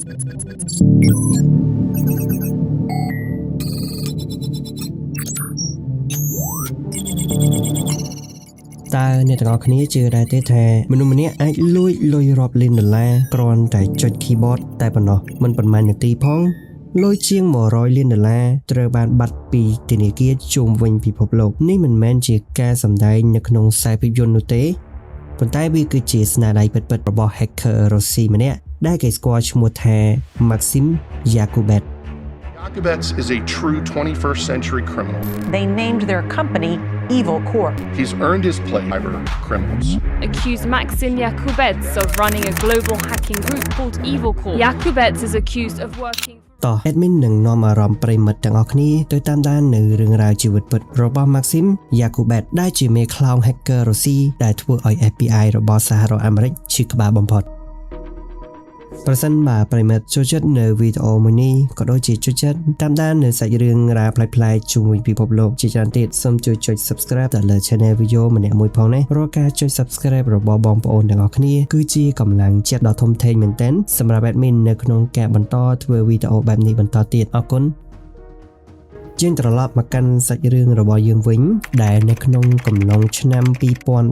តើអ្នកទាំងអស់គ្នាជឿដែរទេថាមនុស្សម្នាក់អាចលួចលុយរាប់លានដុល្លារគ្រាន់តែចុច keyboard តែប៉ុណ្ណោះមិនប៉ុន្មាននាទីផងលុយជាង100លានដុល្លារត្រូវបានបាត់ពីធនាគារជុំវិញពិភពលោកនេះមិនមែនជាការសម្ដែងនៅក្នុងខ្សែភាពយន្តនោះទេប៉ុន្តែវាគឺជាស្នាដៃពិតៗរបស់ hacker រុស្ស៊ីម្នាក់ដែលគេស្គាល់ឈ្មោះថា Maxim Yakubets. Yakubets is a true 21st century criminal. They named their company Evil Corp. He's earned his place cyber criminals. Accused Maxim Yakubets of running a global hacking group called Evil Corp. Yakubets is accused of working តោះ admin នឹងនាំអារម្មណ៍ប្រិយមិត្តទាំងអស់គ្នាទៅតាមដាននៅរឿងរ៉ាវជីវិតពិតរបស់ Maxim Yakubets ដែលជាមេខ្លោង hacker រុស្ស៊ីដែលធ្វើឲ្យ FBI របស់សហរដ្ឋអាមេរិកឈឺក្បាលបំផុតប្រសិនបើប្រិយមិត្តចូលចិត្តនៅវីដេអូមួយនេះក៏ដូចជាចូលចិត្តតាមដាននៅសាច់រឿងរ៉ាវប្លែកៗជុំវិញពិភពលោកជាច្រើនទៀតសូមជួយចុច Subscribe ទៅលើ Channel Video ម្នាក់មួយផងណារាល់ការចុច Subscribe របស់បងប្អូនទាំងអស់គ្នាគឺជាកម្លាំងចិត្តដ៏ធំធេងមែនទែនសម្រាប់ admin នៅក្នុងការបន្តធ្វើវីដេអូបែបនេះបន្តទៀតអរគុណជាងត្រឡប់មកកាន់សាច់រឿងរបស់យើងវិញដែលនៅក្នុងកំឡុងឆ្នាំ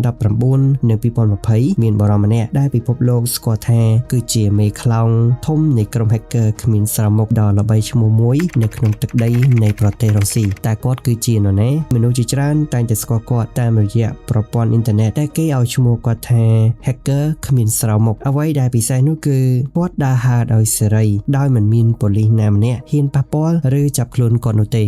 2019និង2020មានបុរសម្នាក់ដែលពិភពលោកស្គាល់ថាគឺជាមេខ្លោងធំនៃក្រុម hacker គ្មានស្រាមុខដ៏ល្បីឈ្មោះមួយនៅក្នុងទឹកដីនៃប្រទេសរុស្ស៊ីតែគាត់គឺជានរណាមនុស្សជាច្រើនតែងតែស្គាល់គាត់តាមរយៈប្រព័ន្ធអ៊ីនធឺណិតតែគេឲ្យឈ្មោះគាត់ថា hacker គ្មានស្រោមមុខអ្វីដែលពិសេសនោះគឺគាត់ដើរហើរដោយសេរីដោយមិនមានប៉ូលីសណាម្នាក់ហ៊ានប៉ះពាល់ឬចាប់ខ្លួនគាត់នោះទេ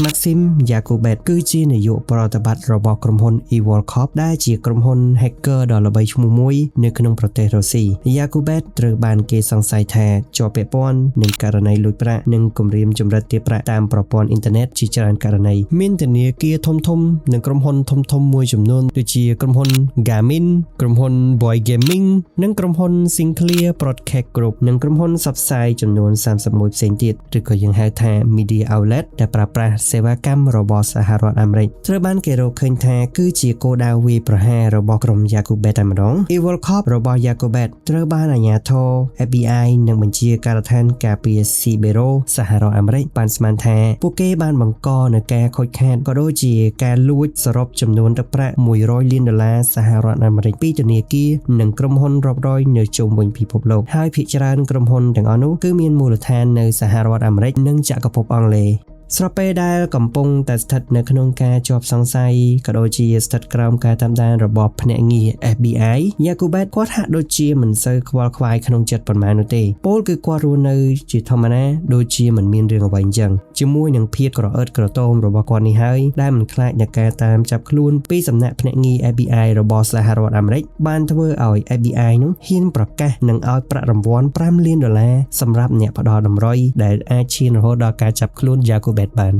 Maxim Yakubets គឺជានាយកប្រតិបត្តិរបស់ក្រុមហ៊ុន Evil Corp ដែលជាក្រុមហ៊ុន hacker ដ៏ល្បីឈ្មោះមួយនៅក្នុងប្រទេសរុស្ស៊ី Yakubets ត្រូវបានគេសង្ស័យថាជាប់ពាក់ព័ន្ធនឹងករណីលួចប្រាក់និងគំរាមជំរិតទារប្រាក់តាមប្រព័ន្ធអ៊ីនធឺណិតជាច្រើនករណីមានធនាគារធំៗនិងក្រុមហ៊ុនធំៗមួយចំនួនដូចជាក្រុមហ៊ុន Garmin ក្រុមហ៊ុន Boy Gaming និងក្រុមហ៊ុន Sinclair Broadcast Group និងក្រុមហ៊ុនផ្សព្វផ្សាយចំនួន31ផ្សេងទៀតឬក៏យើងហៅថា Media Outlet ដែលប្រើប្រាស់សេវាកម្មរបស់សហរដ្ឋអាមេរិកត្រូវបានគេរកឃើញថាគឺជាគោលដៅវាយប្រហាររបស់ក្រុម Yakubets តែម្ដង Evil Corp របស់ Yakubets ត្រូវបានអាជ្ញាធរ FBI និងបញ្ជាការដ្ឋានការពារស៊ីបេរ៉ូសហរដ្ឋអាមេរិកបានស្មានថាពួកគេបានបង្កនូវការខូចខាតក៏ដូចជាការលួចសរុបចំនួនទឹកប្រាក់100លានដុល្លារសហរដ្ឋអាមេរិកពីធនាគារនិងក្រុមហ៊ុនរាប់រយនៅជុំវិញពិភពលោកហើយភាគច្រើនក្រុមហ៊ុនទាំងអស់នោះគឺមានមូលដ្ឋាននៅសហរដ្ឋអាមេរិកនិងចក្រភពអង់គ្លេសស្របពេលដែលកំពុងតែស្ថិតនៅក្នុងការជាប់សង្ស័យក៏ដូចជាស្ថិតក្រោមការតាមដានរបស់ភ្នាក់ងារ FBI Yakubets គាត់ហាក់ដូចជាមិនសូវខ្វល់ខ្វាយក្នុងចិត្តប៉ុន្មាននោះទេពោលគឺគាត់រស់នៅជាធម្មតាដូចជាមិនមានរឿងអ្វីអញ្ចឹងជាមួយនឹងភាពក្រអឺតក្រទមរបស់គាត់នេះហើយដែលមិនខ្លាចនឹងការតាមចាប់ខ្លួនពីសំណាក់ភ្នាក់ងារ FBI របស់សហរដ្ឋអាមេរិកបានធ្វើឲ្យ FBI នោះហ៊ានប្រកាសនឹងឲ្យប្រាក់រង្វាន់5លានដុល្លារសម្រាប់អ្នកផ្ដល់តម្រុយដែលអាចឈានរហូតដល់ការចាប់ខ្លួន Yakubets បាន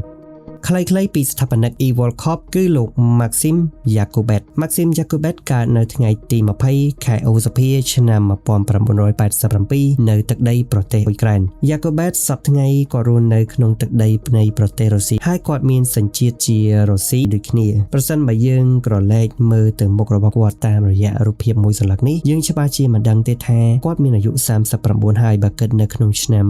ខ្លីៗពីស្ថាបនិក Evil Corp គឺលោក Maxim Yakubets Maxim Yakubets កើតនៅថ្ងៃទី20ខែឧសភាឆ្នាំ1987នៅទឹកដីប្រទេសអ៊ុយក្រែន Yakubets សព្វថ្ងៃក៏រស់នៅក្នុងទឹកដីនៃប្រទេសរុស្ស៊ីហើយគាត់មានសញ្ជាតិជារុស្ស៊ីដូចគ្នាប្រសិនបើយើងក្រឡេកមើលទៅមុខរបស់គាត់តាមរយៈរូបភាពមួយសន្លឹកនេះយើងច្បាស់ជាមិនដឹងទេថាគាត់មានអាយុ39ហើយបើគិតនៅក្នុងឆ្នាំ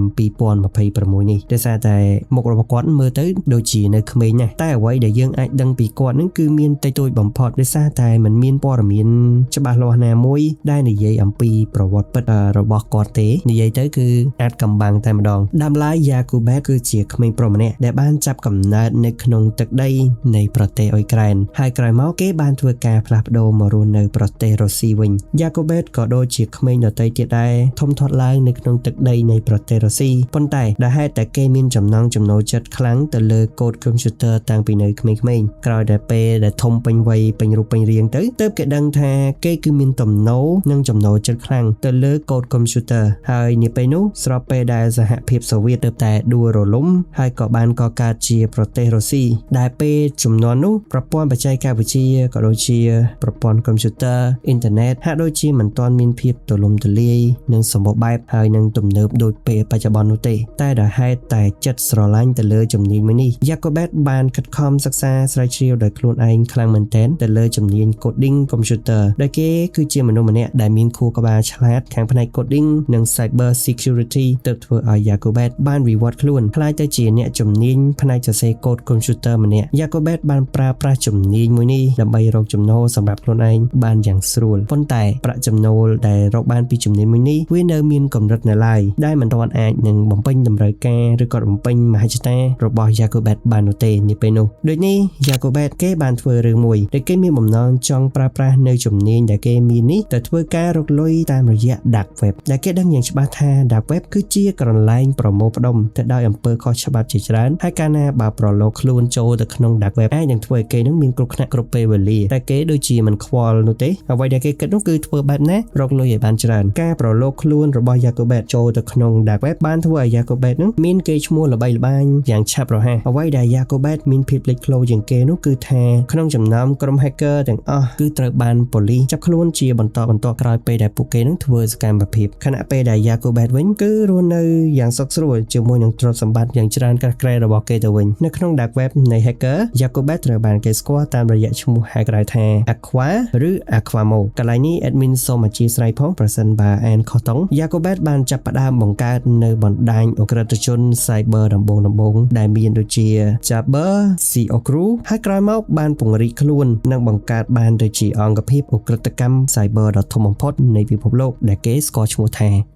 2026នេះដោយសារតែមុខរបស់គាត់មើលទៅដូចជានៅក្មេងណាស់តែអ្វីដែលយើងអាចដឹងពីគាត់នឹងគឺមានតិចតួចបំផុតដោយសារតែมันមានព័ត៌មានច្បាស់លាស់ណាមួយដែលនិយាយអំពីប្រវត្តិពិតរបស់គាត់ទេនិយាយទៅគឺអាចកំបាំងតែម្ដងដើមឡើយ Yakubets គឺជាក្មេងប្រុសម្នាក់ដែលបានចាប់កំណើតនៅក្នុងទឹកដីនៃប្រទេសអ៊ុយក្រែនហើយក្រោយមកគេបានធ្វើការផ្លាស់ប្ដូរមករស់នៅប្រទេសរុស្ស៊ីវិញ Yakubets ក៏ដូចជាក្មេងដទៃទៀតដែរធំធាត់ឡើងនៅក្នុងទឹកដីនៃប្រទេសរុស្ស៊ីប៉ុន្តែដោយហេតុតែគេមានចំណង់ចំណូលចិត្តខ្លាំងទៅលើកូដកុំព្យូទ័រតាំងពីនៅក្មេងៗក្រោយដែលពេលដែលធំពេញវ័យពេញរូបពេញរាងទៅទើបគេដឹងថាគេគឺមានទំនោរនិងចំណូលចិត្តខ្លាំងទៅលើកូដកុំព្យូទ័រហើយនាពេលនោះស្របពេលដែលសហភាពសូវៀតទើបតែដួលរលំហើយក៏បានកកើតជាប្រទេសរុស្ស៊ីដែលពេលជំនាន់នោះប្រព័ន្ធបច្ចេកវិទ្យាក៏ដូចជាប្រព័ន្ធកុំព្យូទ័រអ៊ីនធឺណិតហាក់ដូចជាមិនទាន់មានភាពទូលំទូលាយនិងសម្បូរបែបហើយនឹងទំនើបដូចពេលបច្ចុប្បន្ននោះទេតែដោយហេតុតែចិត្តស្រឡាញ់ទៅលើជំនាញមួយនេះ Yakubets Yakubets បានខិតខំសិក្សាស្រាវជ្រាវដោយខ្លួនឯងខ្លាំងមែនទែនទៅលើជំនាញ coding computer ដែលគេគឺជាមនុស្សម្នាក់ដែលមានខួរក្បាលឆ្លាតខាងផ្នែក coding និង cyber security ទើបធ្វើឲ្យ Yakubets បានវិវត្តខ្លួនក្លាយទៅជាអ្នកជំនាញផ្នែកសរសេរកូដ computer ម្នាក់ Yakubets បានប្រើប្រាស់ជំនាញមួយនេះដើម្បីរកចំណូលសម្រាប់ខ្លួនឯងបានយ៉ាងស្រួលប៉ុន្តែប្រាក់ចំណូលដែលរកបានពីជំនាញមួយនេះវានៅមានកម្រិតនៅឡើយដែលមិនទាន់អាចនឹងបំពេញតម្រូវការឬក៏បំពេញមហិច្ឆតារបស់ Yakubets បាននោះទេនាពេលនោះដូចនេះ Yakubets គេបានធ្វើរឿងមួយដែលគេមានបំណងចង់ប្រើប្រាស់នៅជំនាញដែលគេមាននេះទៅធ្វើការរកលុយតាមរយៈ Dark Web ដែលគេដឹងយ៉ាងច្បាស់ថា Dark Web គឺជាកន្លែងប្រមូលផ្ដុំទៅដោយអំពើខុសច្បាប់ជាច្រើនហើយកាលណាបើប្រឡូកខ្លួនចូលទៅក្នុង Dark Web អាចនឹងធ្វើឲ្យគេនឹងមានគ្រោះថ្នាក់គ្រប់ពេលវេលាតែគេដូចជាមិនខ្វល់នោះទេអ្វីដែលគេគិតនោះគឺធ្វើបែបណារកលុយឲ្យបានច្រើនការប្រឡូកខ្លួនរបស់ Yakubets ចូលទៅក្នុង Dark Web បានធ្វើឲ្យ Yakubets នឹងមានកេរ្តិ៍ឈ្មោះល្បីល្បាញយ៉ាងឆាប់រហ័សអ្វីដែល Yakubets មានភាពលេចធ្លោជាងគេនោះគឺថាក្នុងចំណោមក្រុម hacker ទាំងអស់គឺត្រូវបានប៉ូលីសចាប់ខ្លួនជាបន្តបន្ទាប់ក្រោយពេលដែលពួកគេនឹងធ្វើសកម្មភាពខណៈពេលដែល Yakubets វិញគឺរស់នៅយ៉ាងសុខស្រួលជាមួយនឹងទ្រព្យសម្បត្តិយ៉ាងច្រើនក្រាស់ក្រែរបស់គេទៅវិញនៅក្នុង Dark Web នៃ hacker Yakubets ត្រូវបានគេស្គាល់តាមរយៈឈ្មោះហៅក្រៅថា Aqua ឬ Aquamo កន្លែងនេះ admin សូមអធ្យាស្រ័យផងប្រសិនបើអានខុសតង់ Yakubets បានចាប់ផ្ដើមបង្កើតនៅបណ្ដាញឧក្រិដ្ឋជន cyber ដំបូងដំបូងដែលមានដូចជា Jabber, CO Crew ហើយក្រោយមកបានពង្រីកខ្លួននិងបង្កើតបានទៅជាអង្គភាពឧក្រិដ្ឋកម្ម cyber ដ៏ធំបំផុតនៃពិភពលោកដែលគេស្គាល់ឈ្មោះថា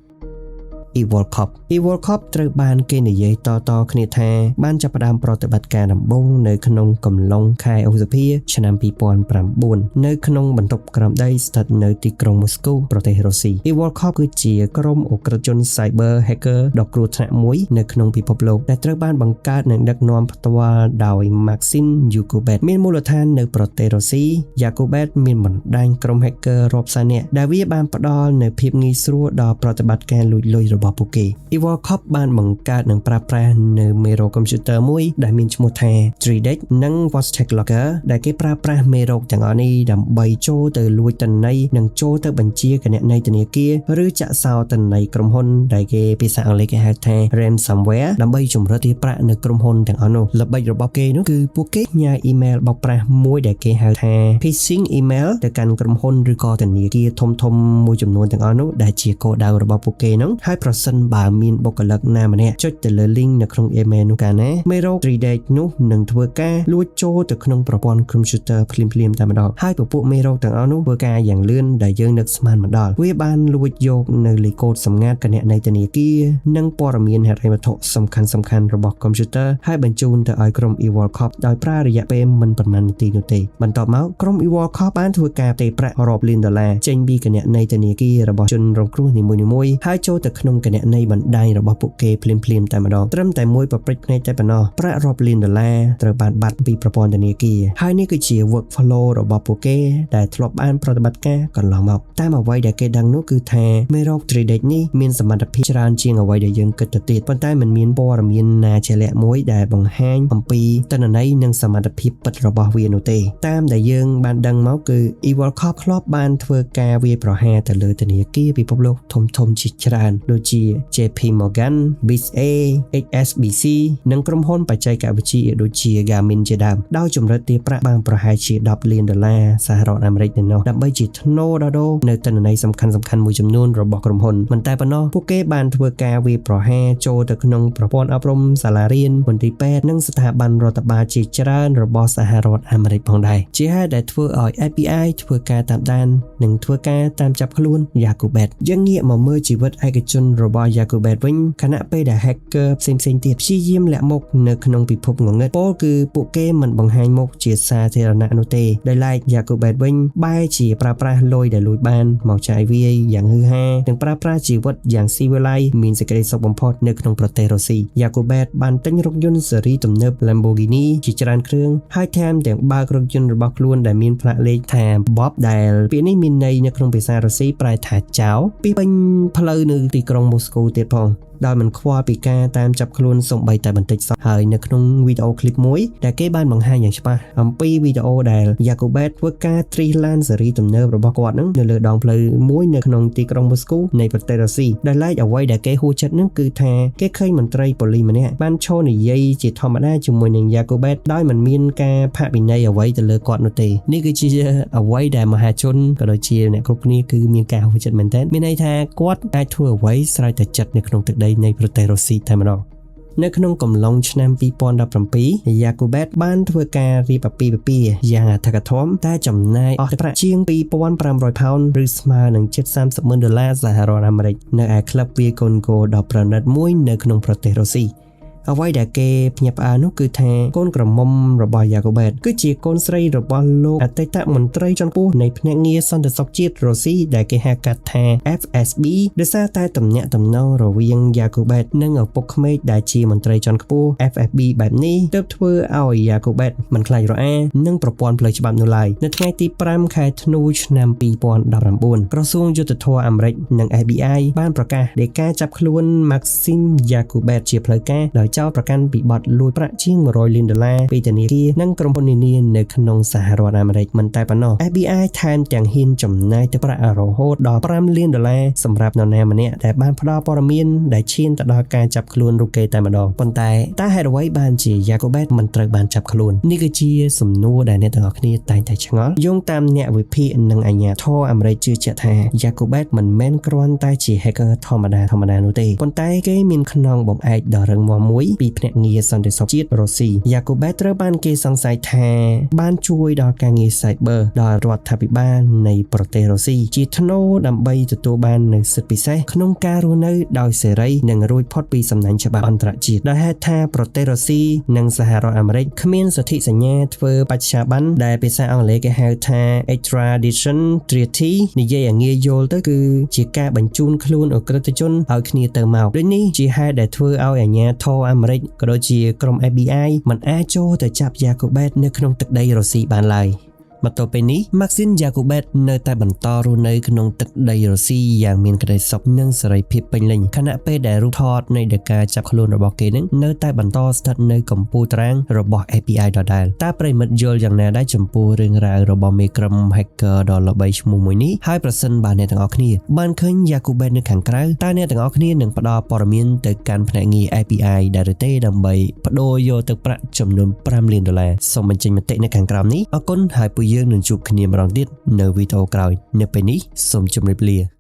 Evil Corp Evil Corp ត្រូវបានគេនិយាយតៗគ្នាថាបានចាប់ផ្ដើមប្រតិបត្តិការដំបូងនៅក្នុងកំឡុងខែឧសភាឆ្នាំ2009នៅក្នុងបន្ទប់ក្រោមដីស្ថិតនៅទីក្រុងមូស្គូប្រទេសរុស្ស៊ី Evil Corp គឺជាក្រុមឧក្រិដ្ឋជន Cyber Hacker ដ៏គ្រោះថ្នាក់មួយនៅក្នុងពិភពលោកដែលត្រូវបានបង្កើតនិងដឹកនាំផ្ទាល់ដោយ Maxim Yakubets មានមូលដ្ឋាននៅប្រទេសរុស្ស៊ី Yakubets មានបណ្ដាញក្រុម hacker រាប់សែននាក់ដែលវាបានផ្ដល់នូវភាពងាយស្រួលដល់ប្រតិបត្តិការលួចលុយរបស់ពួកគេ Evil Corp បានបង្កើតនិងប្រើប្រាស់នៅមេរោគកុំព្យូទ័រមួយដែលមានឈ្មោះថា Dridex និង Vostok Locker ដែលគេប្រើប្រាស់មេរោគទាំងអស់នេះដើម្បីចូលទៅលួចទិន្នន័យនិងចូលទៅបញ្ជាគណនីធនាគារឬចាក់សោទិន្នន័យក្រុមហ៊ុនដែលគេភាសាអង់គ្លេសគេហៅថា ransomware ដើម្បីជំរិតទារប្រាក់នៅក្រុមហ៊ុនទាំងអស់នោះល្បិចរបស់គេនោះគឺពួកគេផ្ញើអ៊ីមែលបោកប្រាស់មួយដែលគេហៅថា phishing email ទៅកាន់ក្រុមហ៊ុនឬក៏ធនាគារធំធំមួយចំនួនទាំងអស់នោះដែលជាគោលដៅរបស់ពួកគេនោះហើយប្រសិនបើមានបុគ្គលិកណាម្នាក់ចុចទៅលើ link នៅក្នុង email នោះកាលណាមេរោគ Dridex នោះនឹងធ្វើការលួចចូលទៅក្នុងប្រព័ន្ធ computer ភ្លាមៗតែម្ដងហើយពពួកមេរោគទាំងអស់នោះធ្វើការយ៉ាងលឿនដែលយើងនឹកស្មានមិនដល់វាបានលួចយកនៅលេខកូដសម្ងាត់គណនីធនាគារនិងព័ត៌មានហិរញ្ញវត្ថុសំខាន់ៗរបស់ computer ហើយបញ្ជូនទៅឲ្យក្រុម Evil Corp ដោយប្រើរយៈពេលមិនប៉ុន្មាននាទីនោះទេបន្ទាប់មកក្រុម Evil Corp បានធ្វើការផ្ទេរប្រាក់រាប់លានដុល្លារចេញពីគណនីធនាគាររបស់ជនរងគ្រោះនីមួយៗហើយចូលទៅក្នុងគណនីបណ្ដាញរបស់ពួកគេភ្លាមៗតែម្ដងត្រឹមតែមួយប្រព្រឹត្តភ្នែកតែប៉ុណ្ណោះប្រាក់រាប់លានដុល្លារត្រូវបានបាត់ពីប្រព័ន្ធធនាគារហើយនេះគឺជា workflow របស់ពួកគេដែលធ្លាប់បានប្រតិបត្តិការកន្លងមកតាមអ្វីដែលគេដឹងនោះគឺថាមេរោគ Dridex នេះមានសមត្ថភាពច្រើនជាងអ្វីដែលយើងគិតទៅទៀតប៉ុន្តែมันមានព័ត៌មានណាជាក់លាក់មួយដែលបង្ហាញអំពីទិន្នន័យនិងសមត្ថភាពពិតរបស់វានោះទេតាមដែលយើងបានដឹងមកគឺ Evil Corp ធ្លាប់បានធ្វើការវាយប្រហារទៅលើធនាគារពិភពលោកធំៗជាច្រើនដូចជា JP Morgan, BISA, HSBC និងក្រុមហ៊ុនបច្ចេកវិទ្យាដូចជា Garmin ជាដើមដោយជំរិតទារប្រាក់បានប្រហែលជា10លានដុល្លារសហរដ្ឋអាមេរិកឯណោះដើម្បីជាថ្នូរដោះដូរនៅទិន្នន័យសំខាន់ៗមួយចំនួនរបស់ក្រុមហ៊ុនមិនតែប៉ុណ្ណោះពួកគេបានធ្វើការវាយប្រហារចូលទៅក្នុងប្រព័ន្ធអប់រំសាលារៀនមន្ទីរពេទ្យនិងស្ថាប័នរដ្ឋបាលជាច្រើនរបស់សហរដ្ឋអាមេរិកផងដែរជាហេតុដែលធ្វើឲ្យ FBI ធ្វើការតាមដាននិងធ្វើការតាមចាប់ខ្លួន Yakubets យើងងាកមកមើលជីវិតឯកជនរបស់ Yakubets វិញខណៈពេលដែល hacker ផ្សេងៗទៀតព្យាយាមលាក់មុខនៅក្នុងពិភពងងឹតពោលគឺពួកគេមិនបង្ហាញមុខជាសាធារណៈនោះទេដោយឡែក Yakubets វិញបែរជាប្រើប្រាស់លុយដែលលួចបានមកចាយវាយយ៉ាងហឺហានិងប្រើប្រាស់ជីវិតយ៉ាងស៊ីវិល័យមានសេចក្តីសុខបំផុតនៅក្នុងប្រទេសរុស្ស៊ី Yakubets បានទិញរថយន្តស៊េរីទំនើប Lamborghini ជាច្រើនគ្រឿងហើយថែមទាំងបើករថយន្តរបស់ខ្លួនដែលមានផ្លាកលេខថា Bob ដែលពាក្យនេះមានន័យនៅក្នុងភាសារុស្ស៊ីប្រែថាចោរពីពេញផ្លូវនៅទីក្រុង មូស្គូទៀតផងដោយមិនខ្វល់ពីការតាមចាប់ខ្លួនសូម្បីតែបន្តិចសោះហើយនៅក្នុងវីដេអូឃ្លីបមួយដែលគេបានបង្ហាញយ៉ាងច្បាស់អំពីវីដេអូដែល Yakubets ធ្វើការទ្រីសឡានស៊េរីទំនើបរបស់គាត់នឹងនៅលើដងផ្លូវមួយនៅក្នុងទីក្រុងមូស្គូនៃប្រទេសរុស្ស៊ីដែលឡែកអ្វីដែលគេហួសចិត្តនឹងគឺថាគេឃើញមន្ត្រីប៉ូលីសម្នាក់បានឈរនិយាយជាធម្មតាជាមួយនឹង Yakubets ដោយមិនមានការផាកពិន័យអ្វីទៅលើគាត់នោះទេនេះគឺជាអ្វីដែលមហាជនក៏ដូចជាអ្នកគ្រប់គ្នាគឺមានការហួសចិត្តមែនទែនមានន័យថាគាត់អាចធ្វើអ្វីស្រេចតែចិត្តនៅក្នុងទឹកដីនៃប្រទេសរុស្ស៊ីតែម្ដងនៅក្នុងកំឡុងឆ្នាំ2017 Yakubets បានធ្វើការរៀបអាពាហ៍ពិពាហ៍យ៉ាងអធិកអធមតែចំណាយអស់ប្រាក់ជាង2500ផោនឬស្មើនឹងជិត30ម៉ឺនដុល្លារសហរដ្ឋអាមេរិកនៅឯក្លឹបវាយកូនកូដ៏ប្រណិតមួយនៅក្នុងប្រទេសរុស្ស៊ីអ្វីដែលគេភ្ញាក់ផ្អើលនោះគឺថាកូនក្រមុំរបស់ Yakubets គឺជាកូនស្រីរបស់លោកអតីតមន្ត្រីជាន់ខ្ពស់នៃភ្នាក់ងារសន្តិសុខជាតិរុស្ស៊ីដែលគេហៅកាត់ថា FSB ដោយសារតែទំនាក់ទំនងរវាង Yakubets និងឪពុកក្មេកដែលជាមន្ត្រីជាន់ខ្ពស់ FSB បែបនេះទើបធ្វើឲ្យ Yakubets មិនខ្លាចរអានឹងប្រព័ន្ធផ្លូវច្បាប់នោះឡើយនៅថ្ងៃទី5ខែធ្នូឆ្នាំ2019ក្រសួងយុត្តិធម៌អាមេរិកនិង FBI បានប្រកាសដីកាចាប់ខ្លួន Maxim Yakubets ជាផ្លូវការដោយចោទប្រកាន់ពីបទលួចប្រាក់ជាង100លានដុល្លារពីធនាគារនិងក្រុមហ៊ុននានានៅក្នុងសហរដ្ឋអាមេរិកមិនតែប៉ុណ្ណោះ FBI ថែមទាំងហ៊ានចំណាយទឹកប្រាក់រហូតដល់5លានដុល្លារសម្រាប់នរណាម្នាក់ដែលបានផ្ដល់ព័ត៌មានដែលឈានទៅដល់ការចាប់ខ្លួនរូបគេតែម្ដងប៉ុន្តែតើហេតុអ្វីបានជា Yakubets មិនត្រូវបានចាប់ខ្លួននេះគឺជាសំណួរដែលអ្នកទាំងអស់គ្នាតែងតែឆ្ងល់យោងតាមអ្នកវិភាគនិងអាជ្ញាធរអាមេរិកជឿជាក់ថា Yakubets មិនមែនគ្រាន់តែជា hacker ធម្មតាធម្មតានោះទេប៉ុន្តែគេមានខ្នងបំអែកដ៏រឹងមាំមួយពីភ្នាក់ងារសន្តិសុខជាតិរុស្ស៊ី Yakubets ត្រូវបានគេសង្ស័យថាបានជួយដល់ការងារ Cyber ដល់រដ្ឋាភិបាលនៃប្រទេសរុស្ស៊ីជាថ្នូរដើម្បីទទួលបាននូវសិទ្ធិពិសេសក្នុងការរស់នៅដោយសេរីនិងរួចផុតពីសំណាញ់ច្បាប់អន្តរជាតិដោយហេតុថាប្រទេសរុស្ស៊ីនិងសហរដ្ឋអាមេរិកគ្មានសន្ធិសញ្ញាធ្វើបច្ចាប័នដែលភាសាអង់គ្លេសគេហៅថា extradition treaty និយាយឲ្យងាយយល់ទៅគឺជាការបញ្ជូនខ្លួនឧក្រិដ្ឋជនឲ្យគ្នាទៅមកដូចនេះជាហេតុដែលធ្វើឲ្យអាជ្ញាធរអាមេរិកក៏ដូចជាក្រុម FBI មិនអាចចូលទៅចាប់ Yakubets នៅក្នុងទឹកដីរុស្ស៊ីបានឡើយមកទល់ពេលនេះ Maxim Yakubets នៅតែបន្តរស់នៅក្នុងទឹកដីរុស្ស៊ីយ៉ាងមានក្តីសុខនិងសេរីភាពពេញលេញខណៈពេលដែលរូបថតនៃដីកាចាប់ខ្លួនរបស់គេនឹងនៅតែបន្តស្ថិតនៅកំពូលតារាងរបស់ FBI ដដែលតើប្រិយមិត្តយល់យ៉ាងណាដែរចំពោះរឿងរ៉ាវរបស់មេក្រុម hacker ដ៏ល្បីឈ្មោះមួយនេះហើយប្រសិនបើអ្នកទាំងអស់គ្នាបានឃើញ Yakubets នៅខាងក្រៅតើអ្នកទាំងអស់គ្នានឹងផ្ដល់ព័ត៌មានទៅកាន់ភ្នាក់ងារ FBI ដែរឬទេដើម្បីប្ដូរយកទឹកប្រាក់ចំនួន5លានដុល្លារសូមបញ្ចេញមតិនៅខាងក្រោមនេះអរគុណហើយពួកយើងនឹងជួបគ្នាម្ដងទៀតនៅវីដេអូក្រោយនៅពេលនេះសូមជម្រាបលា។